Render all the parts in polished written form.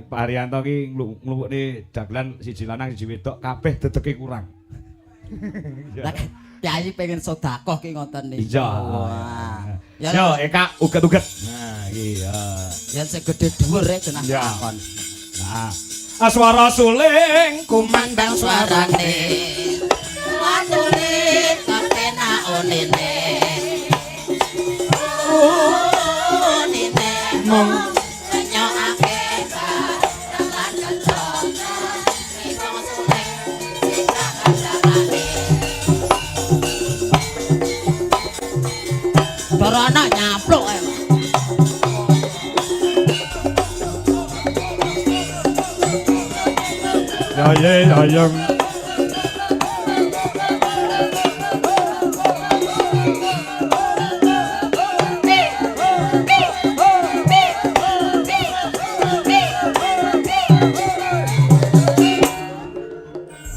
Pak Haryanto ki ngluwukne dagelan siji lanang siji wedok kabeh dedeke kurang. Lah Kyai pengen sedekah ki ngoten niku. Iya. Wah. Ya Yo, Eka uget-uget. Nah, iki ya. yen sing gedhe dhuwur e genah Iya. lakon. Nah. Aswara suling Kumandang suarane. Matune kapena onene. Onene. Mong Nyokake barengan kencana. Ibong suling sikak kacarane. Barana nyampluk ae. Ya ye ayang.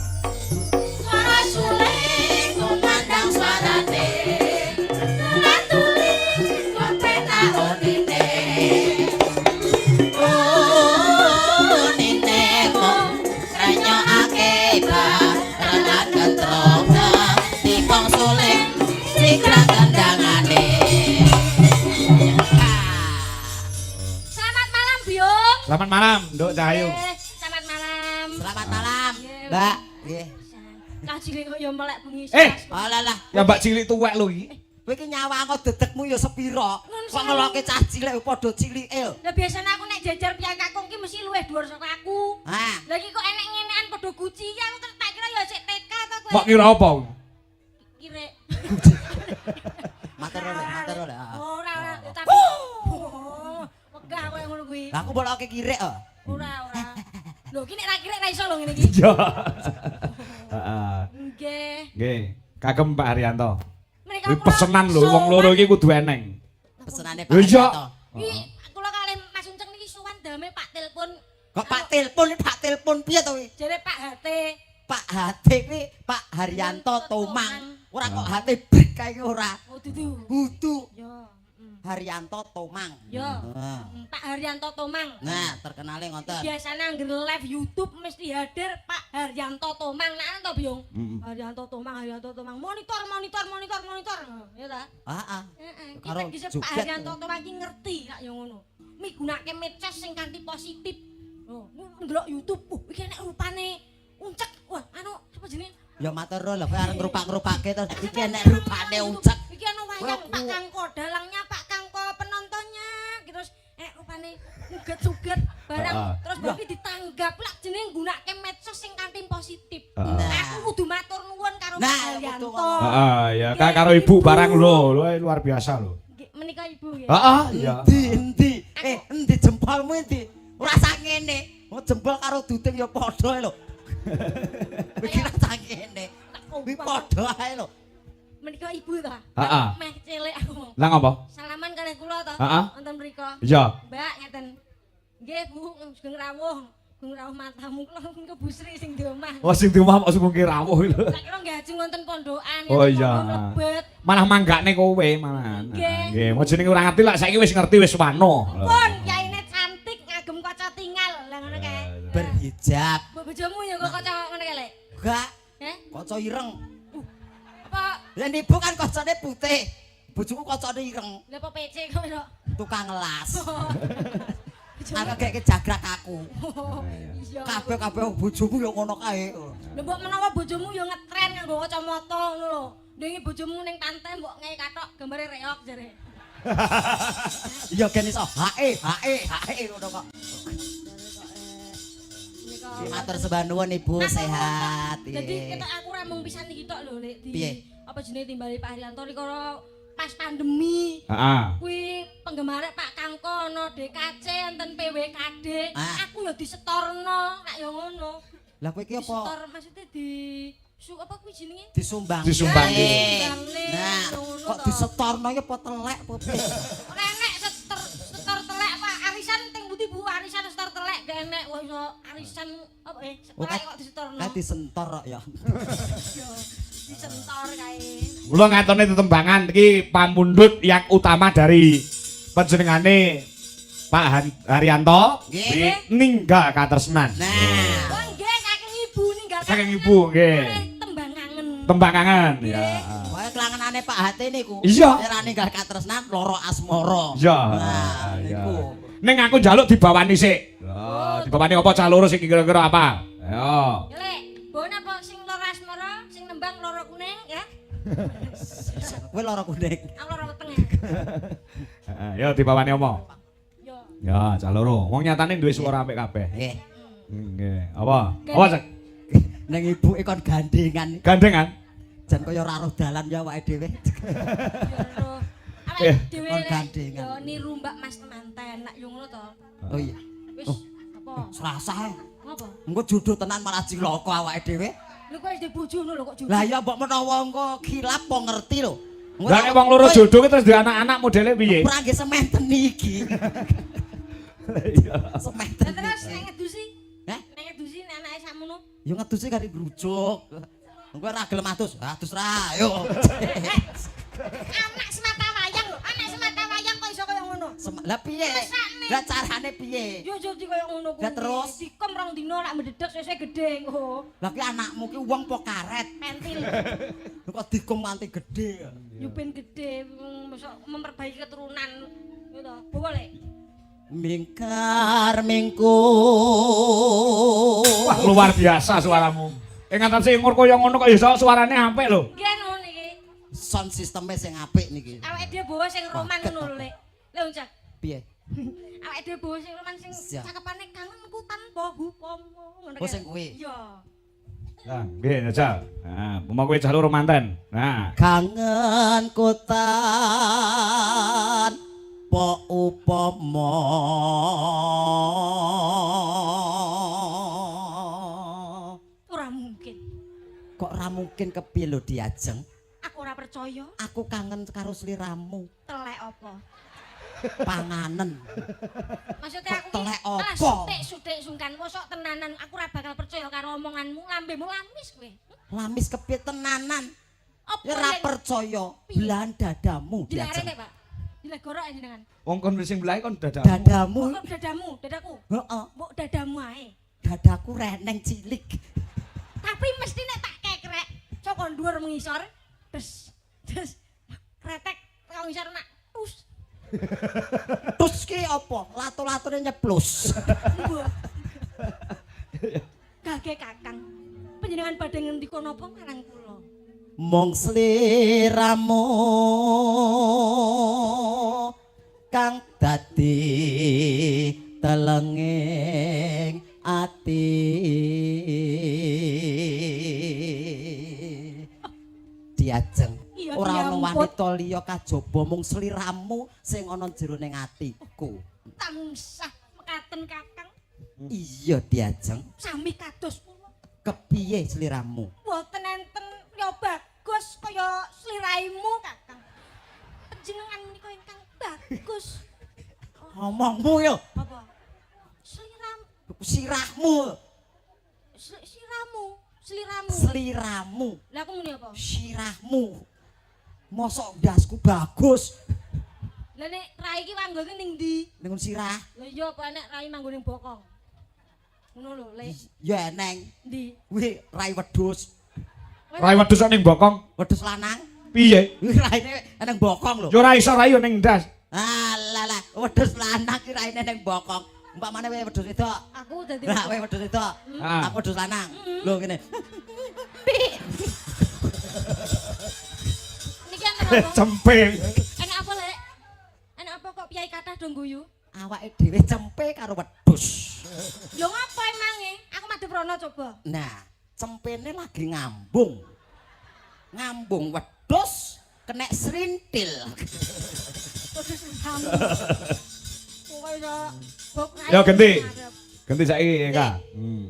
Suara suling kumandang suarane. Matune kapena onene. Onene mong ranyokake barengan ketrona. Tipong suling sikrak kendangane. Selamat malam, Biung. Selamat malam, Nduk Cahayu. Selamat malam. Selamat malam, Nggih. Mbak. Nggih. Cah cilik kok ya melek bengi. Eh. Alah lah. Ya Mbak cilik tuwek lho iki. Kowe iki nyawang kok dedekmu ya sepira? Nun Kok sewu. ngeloke cah cilik padha cilike lho. Lah biasane aku nek jajar piyang kakung ki mesti luwih dhuwur saka aku. Ha. Lah iki kok enek ngenean padha guci iki aku tak kira ya sik TK ta kowe. Mbok kira apa? Kire. Matur lho, matur lho. Ora ora tapi oh, wegah kowe ngono kuwi. Lah aku mbok loke kirik kok. Ora ora. Lho ki nek ra kirek ra iso lho ngene iki. Iya. Heeh. Nggih. Nggih, kagem Pak Haryanto. Menika Kuwi kula pesenan lho wong loro iki kudu eneng. Pesenane Pak Lho iya. Haryanto. Iki kula kalih Mas Unceng niki suwan daleme Pak telepon. Kok Pak telepon, Pak telepon piye to kuwi? Jare Pak HT. Pak HT kuwi Pak Haryanto Tomang. Ora kok HT brik kae ora. Oh dudu. Kudu Yo. Haryanto Tomang. Yo. Heeh. Pak Haryanto Tomang. Nah, terkenale ngoten. Biasanya angger live YouTube mesti hadir Pak Haryanto Tomang. Nah, to, Biung? Mm-mm. Haryanto Tomang, Haryanto Tomang. Monitor, monitor, monitor, monitor. Ya ta? Heeh. Heeh. Karo Kita Pak joget. Haryanto Tomang ki ngerti lak ya ngono. Migunake medsos sing kanthi positif. Oh, ndelok YouTube, iki enek rupane uncek. Wah, anu apa jenenge? Ya matur nuwun lho, kowe arep ngrupak-ngrupake terus iki enek rupane uncek. Iki ana wayang Kula- Pak Kangko, dalangnya Pak Kangko, penontonnya gitu terus enek rupane uget-uget barang terus Lah. iki ditanggap lak jenenge nggunakake medsos sing kanthi positif. Heeh. Nah. Aku kudu matur nuwun karo Nah, Pak Haryanto. kudu ngomong. Heeh, ya Kak karo ibu barang lho, lho luar biasa lho. Nggih, menika ibu nggih. Heeh, iya. Endi endi? Eh, endi jempolmu endi? Ora sak ngene. Mau jempol karo duting ya padha ae lho. Iki ora sak ngene. Kuwi padha ae lho. Menika ibu ta? Heeh. Meh cilik aku. Lah ngopo? Salaman kalih kula to. Heeh. Wonten mriku. Iya. Mbak ngeten. Nggih, Bu, sugeng rawuh. Sugeng rawuh matamu kula niku Bu Sri sing di omah. Oh sing di omah kok sugeng rawuh lho. Tak kira nggih ajeng wonten pondokan. Oh iya. Mlebet. Malah manggakne kowe malahan. Nggih. Nggih, mau jenenge ora ngerti lah saiki wis ngerti wis wano. Pun yaine cantik ngagem kaca tinggal. Lah ngono kae. Berhijab. Mbok bojomu ya kok kaca ngono kae, Lek. Enggak, Heh? kaca ireng. Apa Lah ibu kan kacane putih. Bojoku kacane ireng, lha apa PC kowe kok? tukang ngelas. Aku kayak kejagrak aku. Iya. Kabeh-kabeh bojomu ya ngono kae. Lha mbok menawa bojomu ya ngetren nganggo kacamata ngono lho. Ndengi bojomu ning pantai mbok ngei kathok gambare reok jare. Ya gen iso hae hae hae ngono kok. Menika Matur sembah nuwun Ibu sehat. Jadi ketok aku ora mung pisan iki tok lho Lek di Piye? apa jenenge timbali Pak Haryanto rikala pas pandemi. Heeh. Kuwi penggemar Pak Kangko ana DKC enten PWKD. Ah. Aku ya disetorno, nek ya ngono. Lah kowe iki apa Disetor maksudnya di su apa kuwi jenenge? disumbang? Disumbangke. Disumbangke. Nah, Ngono kok to. disetorno iki apa telek apa piye? Ora enek setor setor telek Pak. Arisan teng pundi Bu? Arisan setor telek gak enek. Wah iso arisan apa Oh, telek kok disetorno. Kae disentor kok ya. Yo, disentor kae. Kula ngatone tetembangan iki pamundhut yang utama dari panjenengane Pak Haryanto Nggih. Ninggal katresnan. Nah, Oh nggih saking ibu ninggal. Saking ibu, nggih. Tembang kangen. Tembang kangen ya. Wae kelangenane Pak Hati niku. Iya. Ora ninggal katresnan loro asmara. Iya. Nah, Iya. niku. Ning aku njaluk dibawani sik. Lah, dibawani apa cah loro sing kira-kira apa? Ayo. Ya Lek, bon apa sing loro asmara, sing nembang loro kuning ya? Kowe loro kuning. Aku loro weteng. Heeh, yo dibawani apa? Yo. Ya, cah loro. Wong nyatane duwe suara apik kabeh. Nggih. Nggih. Apa? Apa Cak? Ning ibuke kon gandengan. Gandengan? Jan kaya ora roh dalan ya awake dhewe. Yo ro. Eh. Awake dhewe Kon Lek, gandengan. yo niru Mbak Mas temanten nak yo ngono to. Oh iya. Wis apa? Serasa. Ngopo? Engko jodoh tenan malah cilaka awake dhewe. Lho kok wis bojo ngono lho kok jodoh. Lah ya mbok menawa engko kilap apa ngerti lho. Engko Lah nek wong loro jodoh ki terus duwe anak-anak modele piye? Ora nggih sementen iki. Iya. Sementen. Lah terus nek ngedusi? Hah? Nek ngedusi nek anake sakmono. Ya ngedusi kari grujuk. Engko ora gelem adus. Adus ra, yo. Eh, anak semata wayang lho, anak semata wayang kok iso kaya ngono. Lah piye? Mesakne. Lah carane piye? Yo yo di kaya ngono kuwi. Lah terus? Dikom rong dino lak medhedhek sesuk gedhe engko. Lah ki anakmu ki wong po karet. Pentil. Lho kok dikum nganti gedhe. Yo ben gedhe mosok memperbaiki keturunan. Yo to. Bawa lek. Mingkar mingku. Wah, luar biasa suaramu. Ing atase umur kaya ngono kok iso suarane apik lho. Nggih ngono iki. Sound sisteme sing apik niki. Awake dhewe bawa sing roman Wah, ngono lho, Lek. Lek Uncak. Piye? Awake dhewe bawa sing roman sing Siap. cakepane kangenku tanpa upama ngono Oh, sing kuwi. Iya. Lah, nggih jajal. Nah, umpama kowe cah loro manten. Nah, Kangen tan po upama. Ora mungkin. Kok ora mungkin kepiye lho diajeng? Aku ora percaya. Aku kangen karo sliramu, Telek apa? Panganen. Maksudnya aku Kok telek ki, alah, apa? sutik-sutik sungkan mosok tenanan aku ora bakal percaya karo omonganmu, lambemu lamis kowe. Lamis kepiye tenanan? Apa Ya ora percaya, belahan dadamu Dilarene, diajeng. Pak. Dilah gorok jenengan. Wong kon sing belahe kon dadamu. Dadamu, Kok dadamu, dadaku. Heeh, Mbok dadamu ae. Dadaku reneng cilik. Tapi mesti nek tak kekrek, cokon dhuwur mengisor, des des kretek teko ngisor nak tus. Terus ki apa? Lato-latone nyeplus. Mbok. Gage Kakang. Panjenengan badhe ngendika napa marang kula? Mung sliramu kang dadi telenging ati. Diajeng. Iya, Ora ana diampun. wanita liya kajaba mung sliramu sing ana jero ning atiku. Tansah mekaten Kakang, Iya diajeng. Sami kados kula. Kepiye sliramu? Mboten enten ya bagus kaya sliraimu, Kakang. Panjenengan menika ingkang bagus. Ngomongmu yo, Apa? Sliram, sirahmu, siramu, sliramu. Sliramu. Lah aku muni apa? Sirahmu. Mosok ndasku bagus Lah nek rai iki manggone ning ndi? ning sirah? Lah iya apa nek rai manggon ning bokong? Ngono lho, Lek. Ya eneng. Ndi? Kuwi rai wedhus. Rai wedhus kok ning bokong. Wedhus lanang. Piye? Kuwi raine eneng bokong lho. Ya ora iso rai yo ning ndas. Alah lah, wedhus lanang ki raine neng bokong. Umpamane kowe wedhus wedok. Aku dadi Lah kowe wedhus wedok. Ah. Aku wedhus lanang. Lho ngene. Niki enten apa? Cempe. Enak apa, Lek? Enak apa kok piyai kathah do guyu? Awake dhewe cempe karo wedhus. Lho ngapa emange? Aku madhep rono coba. Nah, cempene lagi ngambung. Ngambung wedhus kena srintil. Wedhus hamu. Pokoke iso bok rai. Ya ganti. Ganti saiki Kak. Hmm.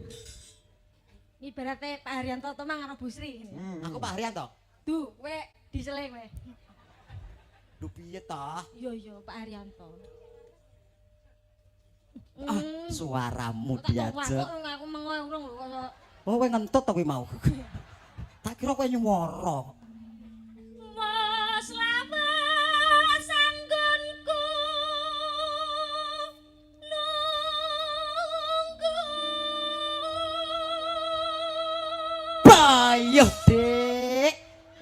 Ibarate Pak Haryanto Tomang karo Bu Sri. Aku Pak Haryanto. Duh, kowe disele kowe. Lho piye ta? Iya iya Pak Haryanto. Ah, suaramu Tak diajak. kok aku mengo urung lho kaya Oh, kowe ngentut to kowe mau. Tak kira kowe nyuwara. Mas lawas anggonku. Bayoh, Dik.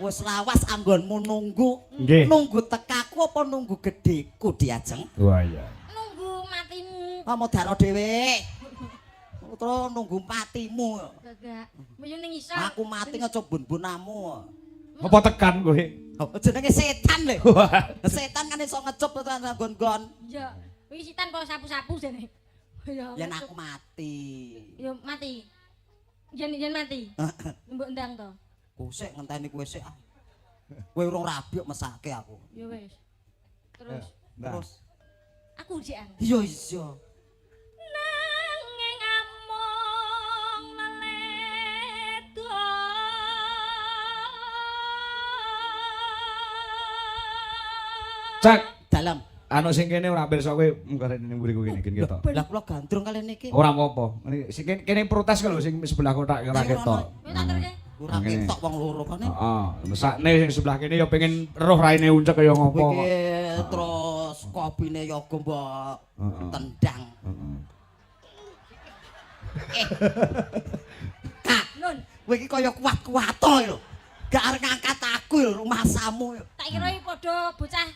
Wis lawas anggonmu nunggu. Nggih. Nunggu tekaku apa nunggu gedheku diajeng? Wah iya. Nunggu matimu. Ah modaro dhewe. Terus nunggu matimu. Gagak. Yo ning isor. Aku mati ngecob bun-bunamu. Apa tekan kowe? Oh, jenenge setan lho. Setan kan iso ngecob to nggon-nggon. Iya. Kuwi sitan apa sapu-sapu jane. Ya. Yen aku mati. Yo mati. Yen yen mati. Mbok ndang to. Kosek ngenteni kowe sik. Ah. Kowe urung rabi kok mesake aku. Ya wis. Terus Terus aku ujian. Iya iya. Nanging amung leledo. Cak, Dalam. anu sing kene ora pirsa kowe munggah ning mburiku kene gen ketok. Lah kula gandrung kalian niki. Ora apa-apa. Sing kene kene protes lho sing sebelah kotak ora ketok. Kowe tak terke. Ora ketok wong loro kene. Heeh, mesakne sing sebelah kene ya pengen roh raine uncek kaya ngopo Kowe kok. iki terus kopine yoga mbok Heeh. tendang. Heeh. Eh. Kak, Nun, kowe iki kaya kuat-kuato lho. Gak arep ngangkat aku lho rumasamu. tak kira iki padha bocah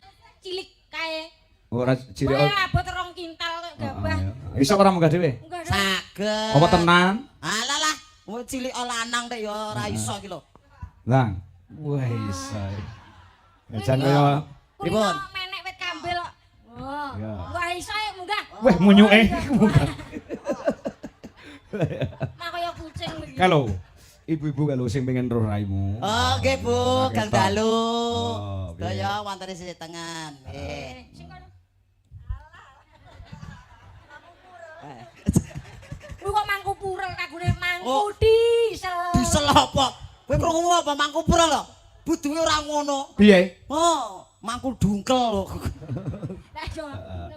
cilik kae. Ora cilik. Kowe abot rong kintal kok gabah. Iso ora munggah dhewe? Enggak ada. Saged. Apa tenan? Alah lah, wong cilik lanang tek ya ora iso iki lho. Lang. Wah iso. Ya jan kaya Pripun? Kulino menek wit kambil kok. Wah. Ya. Wah iso ya munggah. Wah munyuke munggah. Mak kaya kucing iki. Kalau ibu-ibu kalau sing pengen roh raimu. Oh, nggih Bu, Kang Ketok. Dalu. Oh, oke. Sedaya wonten sisih tengen. Nggih. Eh, sing kono. Kuwi kok mangku purel kagune mangku Oh. diesel. Diesel apa? Kowe krungu apa mangku pura lho? Buduhe ora ngono. Piye? Oh, mangku dungkel lho. Lah yo.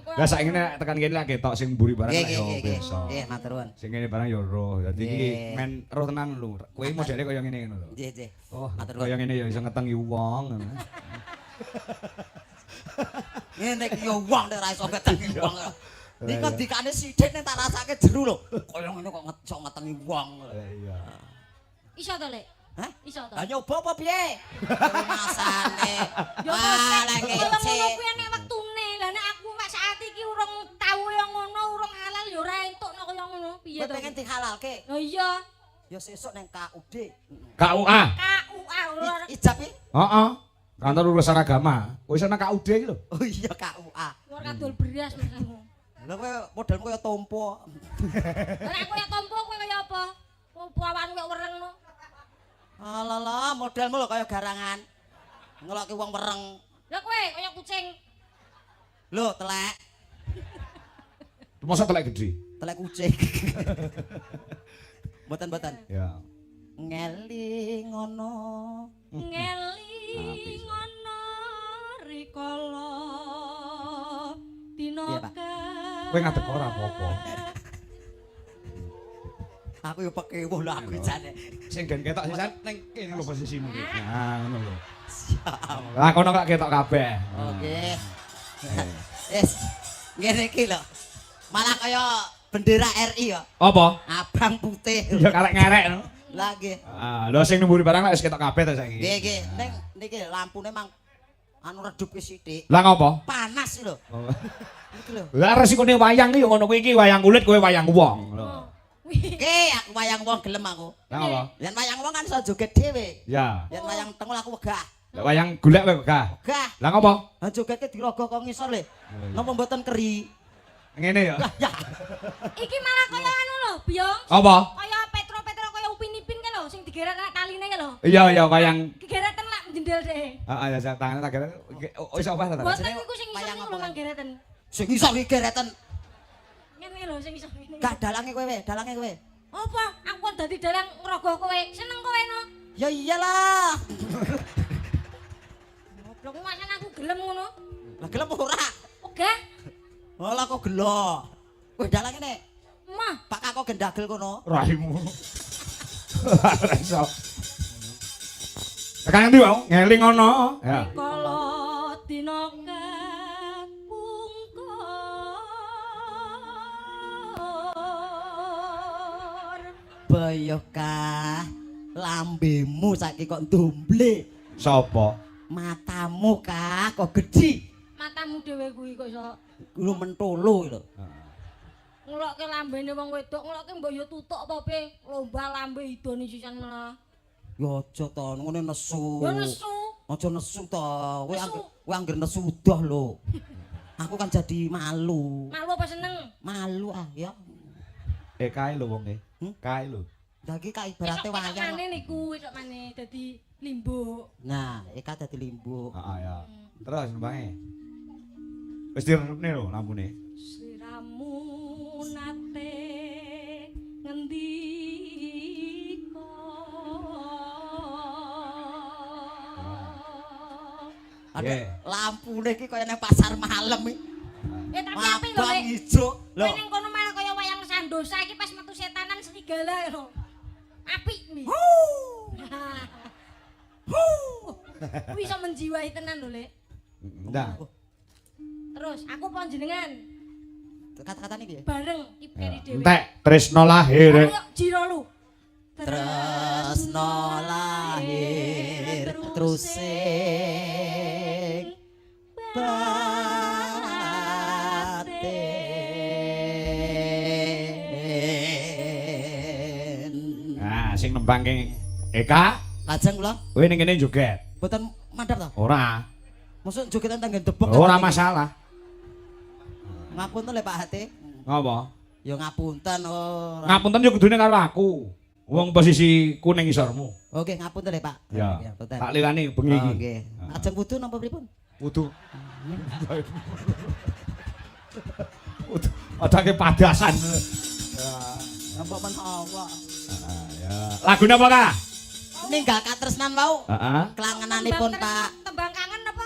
Lah saiki nek tekan kene lak ketok sing mburi barang Nggih, lak yo nggih, nggih. pirsa. Nggih, matur nuwun. Sing kene barang yo roh. Dadi iki Nggih. men roh tenan lho. Kowe modele kaya ngene ngono lho. Nggih, nggih. Oh, Matur nuwun. kaya ngene ya iso ngetengi wong. ngono. Ngene iki yo wong nek ora iso ngetengi wong. Iki ngendikane sithik nek tak rasake jeru lho. Kaya ngene kok iso ngetengi wong. Lah iya. Iso to, Lek? Hah? Iso to. Lah nyoba apa piye? Rumasane. Yo Wah, lek kaya kece. ngono kuwi enek wektune. Lah nek aku mak saat iki urung tau kaya ngono, urung halal ya ora entuk nek kaya ngono. Piye Kowe to? pengen dihalalke? Lah iya, Ya sesuk nang KUD. KUA. KUA ora Ijab iki? Heeh. Kantor urusan agama. Kowe iso nang KUD iki lho. Oh iya KUA. ora kadol beras masamu. Lah kowe modelmu kaya tompo. Lah nek aku ya tompo kowe kaya apa? Pawanmu kaya wereng no. Alah, modelmu lho kaya garangan. Ngelokke wong wereng. Lah kowe kaya kucing. Lho, telek, Masa telek gede. telek kucing. Mboten-mboten. Ya. Ngeli ngono. Ngeli ngono rikala dina Iya, Pak. Kowe ngadeg ora apa-apa. Aku yo pekewuh lho aku jane. Sing gen ketok sisan ning kene lho posisimu iki. Nah, ngono lho. Siap. Lah kono gak ketok kabeh. Oke. Wis. Ngene iki lho. Malah kaya bendera RI ya. Apa? Abang putih. Ya karek ngerek no. Lah nggih. Ah, lho sing nemburi barang lek wis ketok kabeh ta saiki. Nggih, nggih. Ning niki lampune mang anu redup ki sithik. Lah ngopo? Panas lho. Oh. Iki lho. Lah resikone wayang ki ya ngono kuwi iki wayang kulit kowe wayang wong. Lho. Wih. Oke, aku wayang wong gelem aku. Lah ngopo? Yen wayang wong kan iso joget dhewe. Ya. Yen wayang tengul aku wegah. Lah wayang golek kowe gak? Wegah. Lah ngopo? Ha jogete dirogoh kok ngisor le. iya. Napa mboten keri? Ngene ya. Lah ya. Iki malah kaya anu lho, Biyong. Apa? Kaya Petro-Petro kaya Upin Ipin kae lho sing digeret nang taline kae lho. Iya iya wayang. Digereten lak jendel dhek. Heeh ya tangane tak gereten. Oh iso apa ta? Mboten Jenenge iku sing iso wayang niku apa lho kan? manggereten. Sing iso iki gereten. Ngene lho sing iso ngene. Gak dalange kowe, we, dalange kowe. Apa? Aku kon dadi dalang ngrogoh kowe. Seneng kowe no. Ya iyalah. Goblok masan aku gelem ngono. Lah gelem ora? Ogah. Oh lah kok gelo. Kowe dalange nek. Mah. Pak Kako gendagel kono. Raimu. Ora iso. Tekan ndi wae? Ngeling ngono. Ya. Kala dina kapungkur. Boyo kah. Lambemu saiki kok ndomble. Sapa? Matamu kah kok gedhi. Matamu dhewe kuwi kok iso Lu mentolo lho. ngelokke lambene wong wedok, ngelokke mbok yo tutuk apa piye? Lomba lambe idone sisan malah. Ya aja to, ngene nesu. Yo nesu. Aja nesu to. Kowe Nesu. Kowe angger nesu udah lho. Aku kan jadi malu. Malu apa seneng? Malu ah ya. Eh kae lho wonge. Hmm? Kae lho. Lah iki kak ibarate Esok wayang. Mane niku, esok mane dadi limbuk. Nah, Eka dadi limbuk. Heeh ya. Terus nembange. Wis direpne lho lampune. Sliramu nate ngendika. Aduh, Yeah. lampune iki kaya nang pasar malam iki. Eh tapi apik lho, Abang Lek. ijo. Kowe ning kono malah kaya wayang Sandosa iki pas metu setanan serigala lho. Apik mi. Kuwi iso menjiwai tenan lho, Lek. Ndah. Terus aku panjenengan Kata-katane piye? bareng iki keri dhewe. Entek tresno lahir. Ayo jiro lu. Tresno lahir terus sing batin. Nah, sing nembangke Eka, Lajeng kula kowe ning kene joget. mboten mandhap to? Ora. Mosok jogetan tanggen debok. Ora masalah. Ngapunten lho Pak Hati. Ngopo? Ya ngapunten ora. Ngapunten yo kudune karo aku. Wong posisi kuning isormu. Oke, ngapunten lho Pak. Ya. Ngapunten. Tak lilani bengi Oh, iki. nggih. Ajeng wudu napa pripun? Wudu. Wudu. Adake padasan. Napa menawa. Ya. Lagune apa, Kak? Ninggal katresnan wau. Heeh. Klangenanipun Pak. Tembang kangen apa?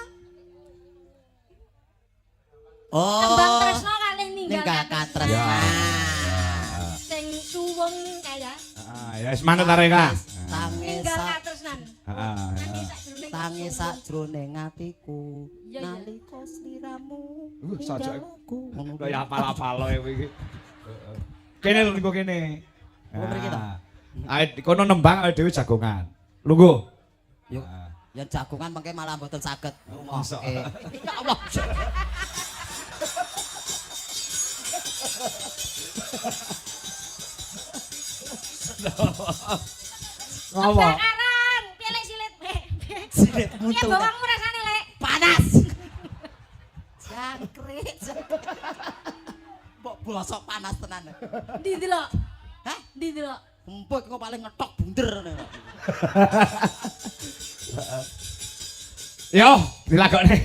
Oh. Tembang tresno kalih ninggal Ninggal katresnan. katresnan. Sing suwung kaya Heeh, ya wis manut arek, Kak. Tangis ninggal katresnan. Heeh. Nangis sakjroning tangis sakjroning atiku Iya, iya. nalika sliramu Sajake. ninggal aku. Ngono kuwi. Kaya apal-apal kowe iki. Heeh. Kene lho niku kene. Oh, mriki to? Ayo kono nembang awake dhewe jagongan. Lungguh. Yo, yen jagongan mengke malah mboten saged Masa. ngrungokke. Ya Allah. Ngopo? Kebakaran, piye lek silit? Silit Piye mutu. bawangmu rasane lek? Panas. Jangkrik. Mbok bosok panas tenan. Ndi delok? Hah? Ndi delok? Empuk kok paling ngetok bunder ngene. Yo, dilagokne.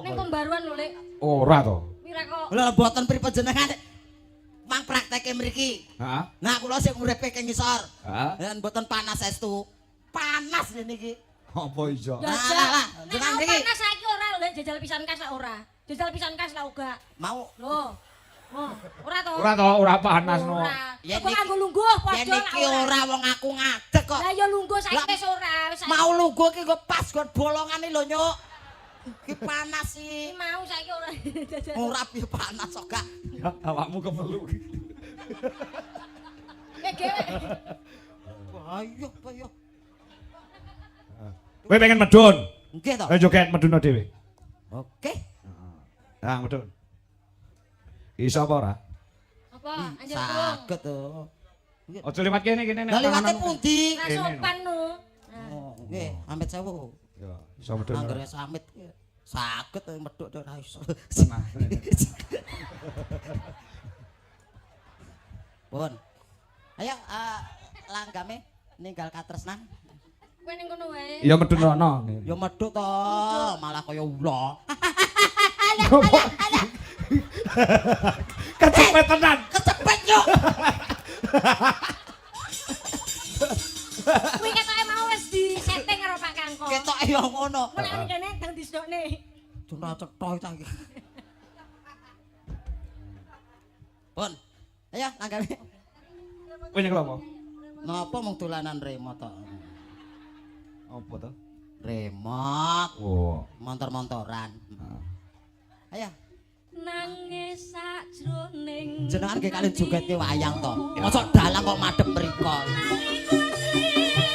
Ning pembaruan lho lek. Ora to. Pira kok? Lha mboten pripun jenengan. Mang prakteke mriki. Heeh. Nah, kula sing uripe ke ngisor. Heeh. Lan mboten panas estu. Panas ngene iki. Apa iso? Lah, Jajal. lah, lah. Nek Jenengan aku mriki. panas saiki ora lho, Lek, jajal pisan kas lah ora. Jajal pisan kas lah uga. Mau Lho. Oh, ora to? Ora to, ora panas no. Ora. Yen Kok iki- nganggo lungguh padha yen lah iki ora wong aku ngadeg kok. Lah ya lungguh saiki Lah, wis ora, wis saiki. Mau lungguh iki kok pas gon bolongane lho, Nyuk. Iki panas Iki sih. mau saiki ora jajal. Ora piye panas kok gak. Ya, awakmu kepelu. Eh gewe. Ayo, ayo. Kowe pengen medun? Nggih to. Ayo joget medun dhewe. Oke. Nah, medun. Iso apa ora? Apa? Anjir tulung. Saged to. Aja liwat kene kene nek. Lah liwate pundi? Ora Kene, no. sopan no. Nah. Oh, nggih, amit sewu. Ya, iso medun. ora? Anggere amit saged medhuk ora iso. Tenang. Pun. Ayo langgame ninggal katresnan. Kowe ning kono wae. Ya medun rono. Ya medhuk to, malah kaya ula. Kecepet tenan. Kecepet yo. Kuwi ketoke mau wis di-setting karo Pak Kangko. Ketoke yo ngono. Mulai ning kene ndang disdokne. Ora cetha ta iki. Pun. Ayo langgame. Kowe nyekel apa? Napa mung dolanan remote to? Apa to? Remote, Oh. montor-montoran. Ayo, Nangis sakjroning jenengan nggih kalian jogetke wayang to. Mosok dalang kok madhep mriko. Nangis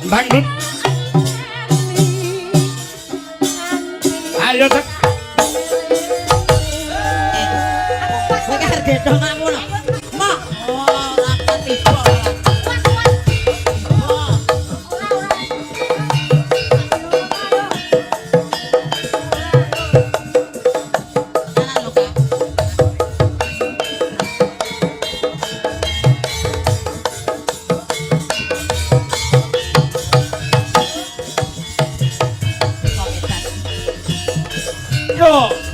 Dangdut. Ayo cek. Kowe kan gendong aku lho. Mak, ora ketiba. Tiba. Tenanan lho, Kak. Kok edan. Yo.